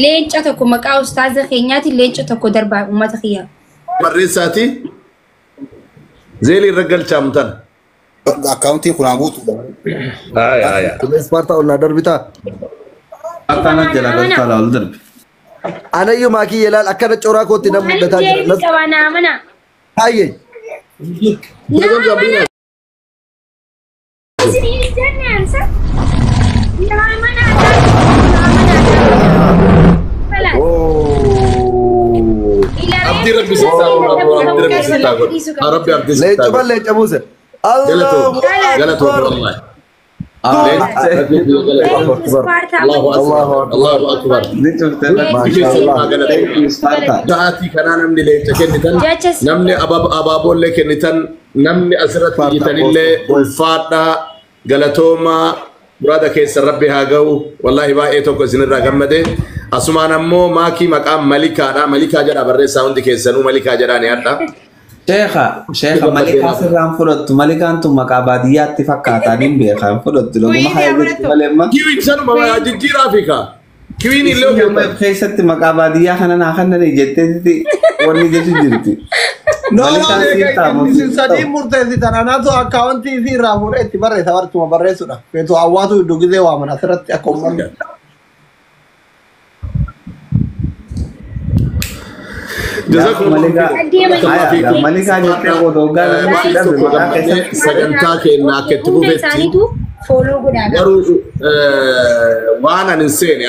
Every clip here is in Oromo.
Leenca tokko maqaa ustaaza keenyaatiin leenca tokko darbaa uummata kiyyaa. Barreessaati. Zeelii irra galchaamu tana. Akkaawuntiin kun haa guutu. Haya haya. Ispaartaa ol naa darbitaa. Akkaana jala galtaa ol darbi. Anayyuu maakii yelaal akkana coraa kootti nan Maaliif mul'ataa jira. deebii qaba naa mana? Hayyee. Naa mana. Isin jennaan sa? Naa mana. Naa mana. Falaas. Abdii rabbi sittaa godhu. Abdii rabbi sittaa godhu. Rabbi abdii sittaa Leencuma godhu. leenca buuse. Galatoo. Allahu Galatoo Akbar. wallahi. Allahu akbar. Allahu akbar. Ni turte Maashaallah. Thank you Sparta. Sa'aatii kanaa namni leenca kennitan, namni abaaboollee kennitan, namni asirratti ijjitanillee ulfaadhaa galatoomaa muraada keessa rabbi haa ga'u. Wallaahi baay'ee tokko isinirraa gammade. Asumaan ammoo maakii maqaan Malikaadha. Malikaa jedha barreessaa hundi keessanuu Malikaa jedhaa ni hadha. Sheekha, sheekha malikaa sirraan fudhattu malikaan tun maqaa baadiyyaatti fakkaataa niin beekaa hin fudhattu laguma haa jirtu malee amma. Kiwiin sanuma jijjiiraa fi kaa. Kiwiin illee Isin amma keessatti maqaa baadiyyaa kana naa kannani jetteetti wanni jechu jirti. No, Malikaan siin taamu. isin sadii murteessitan anaatu akkaawuntii isii irraa fuudhee itti barreessa bartuma barreessudha. Feetu hawwaatu iddoo gizee waaman asirratti akka uummanni. Jazakumullahu Malikaa jettee qoota hoggaa Baay'ee tokko gammadee sagantaa keenya akka itti Hunda fufetti isaaniitu fooloo godhaa. garuu waan ani hin seene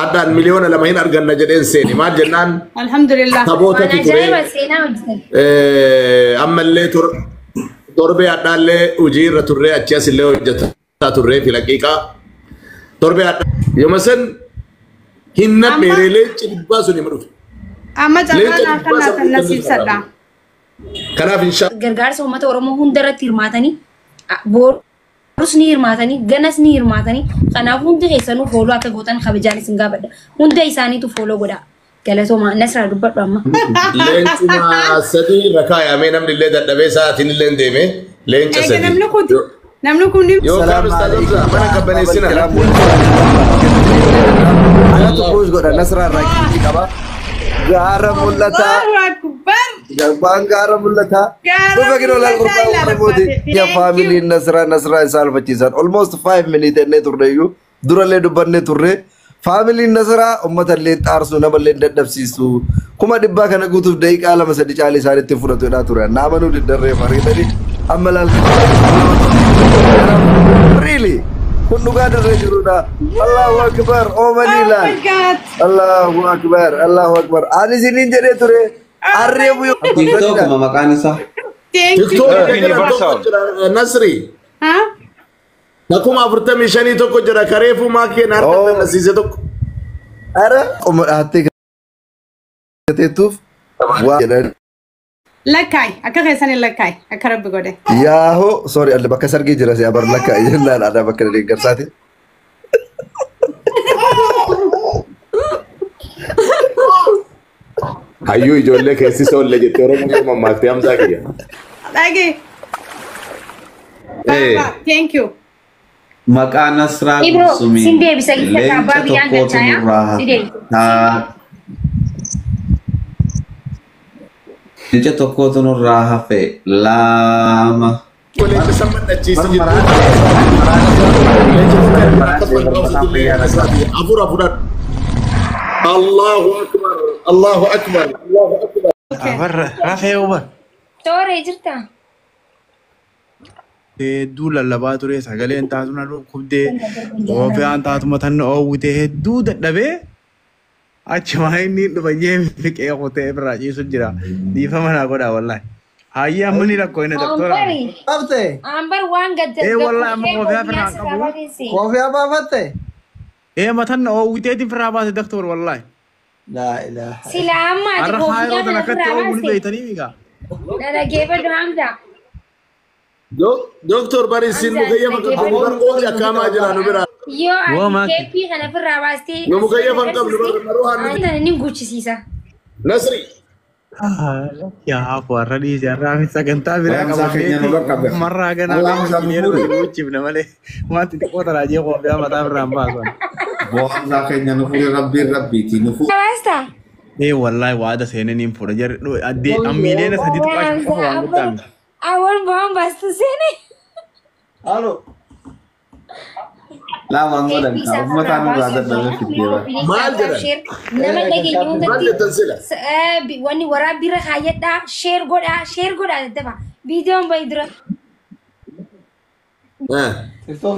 addaan 2 miliyoona hin arganna jedheen seene maal jennaan Alhamdulillah. Waan taphootatu ture ajaa'iba seenaa hojjetan. ammallee torbee hadhaallee hojii irra turree achi as illee hojjetaa turree fi laqiiqaa torbee hadhaa yooma san hin nadheeree leenci dhibbaa sun hima dhufe. Amma carraa Leenca naa dhibbaa kanaa san kan nasiibsadha. Kanaaf inshaa Gargaarsa uummata Oromoo hunda irratti hirmaatanii borus ni hirmaatanii ganas ni hirmaatanii kanaaf hundi keessanuu follow akka gootan kabajaan isin gaafadha. Hunda isaaniitu follow godhaa. Galatooma Nasraa dubbadhu amma. Leencuma sadii irra kaayamee namni illee dadhabee sa'aatiin illee hin deeme leenca Eega sadii. namni kun Yookaan ustaaz Hamza mana qabbaneessina. Anatu puus godha Nasraa irraa kiisii qaba. Gaara mul'ataa. Allahu Akbar. Garbaan gaara mul'ataa. Gaara Dhufa kinoo laal mul'ataa gurbaa ilaala Oromooti. baate. Ya Thank faamiliin you. Nasraa Nasraa isaa alfachiisan. Almost 5 minutes ennee turre iyyuu durallee dubbannee turre. Faamiliin Nasraa uummata illee xaarsu namallee dadhabsiisu. 100,000 kana guutuuf daqiiqaa 2 3 caalii isaanitti fudhatu jedhaa ture. Naamanuu diddarree mariitanii amma laal. Really? Kun dhugaa dirree jirudha. Allahu Akbar. Oomanii Oh laal. my God. Allahu Akbar. Allahu Akbar. Ani isiniin jedhee ture. Harree buyyoo. Tiktookuma maqaan isaa. Thank you. Tiktookii jira tokko jira Nasri. Ha? 45,000 tokko jira kareefuu maakeen harka Oh. nasiise tokko. Ara qoma dhaattee gateettuuf waa jedhan. Lakkaay akka keessan lakkaay akka rabbi godhe. Yaahoo sorry alle bakka sargii jira si abar lakka jennaan aadaa bakka deeggarsaati. Hayyuu ijoollee keessi soolle jettee Oromoo yoo mammaaktee Hamzaa kiyya. Dhagee. Eh. Baba, thank you. Maqaa Nasraa Ibro, Gursumii. sin deebisa isa Leenca abbaa biyyaan tokkootu galchaayaa. nurraa Si deebisa. hafe. Leenca tokkootu nurraa hafe lama. Leenca san madhachiisi jirtu. Leenca tokko akkasuma dhoofsitu afur afuran. Allahu akbar. Allahu akbar. Allahu akbar. Abarra rafee uba. Tooree jirtaa? Hedduu lallabaa ture sagaleen taatu na dhukkubdee koofiyaan taatuma tan oowwite hedduu dadhabee achumaa inni dhufa jee fiqee kutee irraa ciisu jira. Dhiifama naa godhaa wallaahi. Hayyee amma ni rakkoo inni doktora. Ambari. Qabte Ambar waan gadda. Ee wallaahi amma koofiyaa firraa qabu. koofiyaa baafatte. Ee matan oowwiteetiin firraa baase doktor wallaahi. Laa ilaaha. Sila amma ati Har'a haa yeroo koofiyaa tan kana akkatti firraa oowwuu ni baaste. beeytanii migaa. Dhaggeeffadhu Hamza. Doktor bari isin mukayyafa qabdu bar ooli akkaamaa jira nu bira. Yoo Woo ati maaki. keeppii kana firraa baastee. Nu mukayyafa hin qabnu bar maruu haa Ani ni guchisiisa. Nasri. Yaa hafu har'a dhiise har'aa fi sagantaa biraa Hamzaa keenya nu qaqqabe. Marraa ganaa Allah Hamzaa nu fuudhe. guuchifne malee wanti xiqqoo tanaa jee koofiyaa mataa birraan baasan. Abboo Hamzaa keenya nu fuudhe rabbiin rabbiiti nu fuudhe. Baasta. Ee wallaahi waada seenanii hin fuudha. Jarri addee miiliyoona 3.5 qofa waan guddaa miti. Awwal bu'aan baastu seene. Halo. Laamaan godhan kaa uummataan nurraa dadhabee fiddee bara. Maal jedhan? Nama dhageenye Maal hundatti jettan sila? wanni waraabbiirra kaayyadhaa sheer godhaa sheer godhaa daddafa. Viidiyoon bahi dura.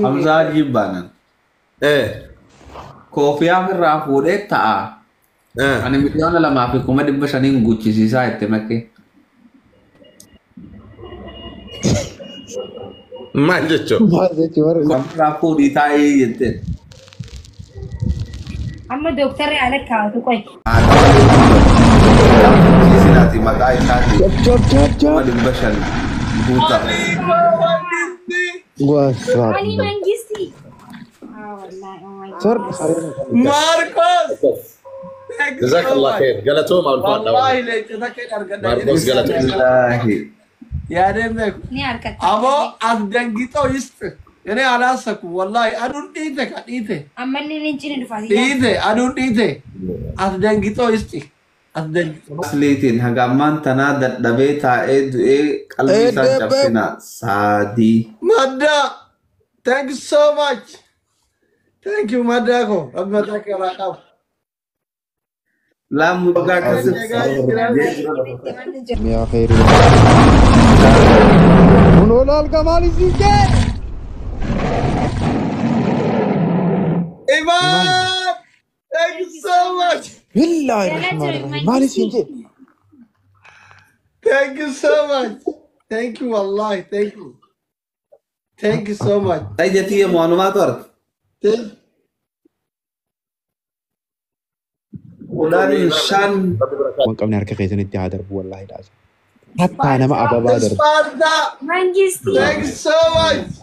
Hamzaa jibbaanan. Koofiyaa ofirraa fuudhee ta'a. Ani 2,500,000 guchisiisaa itti makkee. Maal jechuun? Maal jechuun? Ofirraa fuudhii taa'ee jettee. Amma dooktarri ala kaa'atu qoy. Silaati maqaa isaatii 500,000 guutaa. Ali Mangisti. Marcos! Jazakallah khair. Galatooma ulfaadha. Wallahi leenca takkeen argadha. Marcos galatooma. Yaadeen beeku. Ni harkatti. Aboo as dangixoo yist. Inni alaasaku wallahi aduun dhiite ka dhiite. Amma inni leenci ni dhufa. Dhiite aduun dhiite. As dangixoo yisti. As dangixoo. Asliitiin haga ammaan tanaa dadhabee taa'ee du'ee qalbii isaa cabsina saadii. Madda! Thank you so much. Thank you madda ko. Rabbi mataa kee irraa qabu. Laamu dhugaa akkasii. Mi'a khairii. Kun olaal kamaal isin jee. Iman! Thank you so much. Billahi rahmaan rahim. Maal isin jee? Thank you so much. Thank you wallahi. Thank you. Thank you so much. Ijatti moonumaatu arga. Thank 15. Waan qabne harka keessanitti haa darbu wallaahi dhaasa. Hattaa nama ababaa darbu. Sparta! Mangisti. Thank you so much.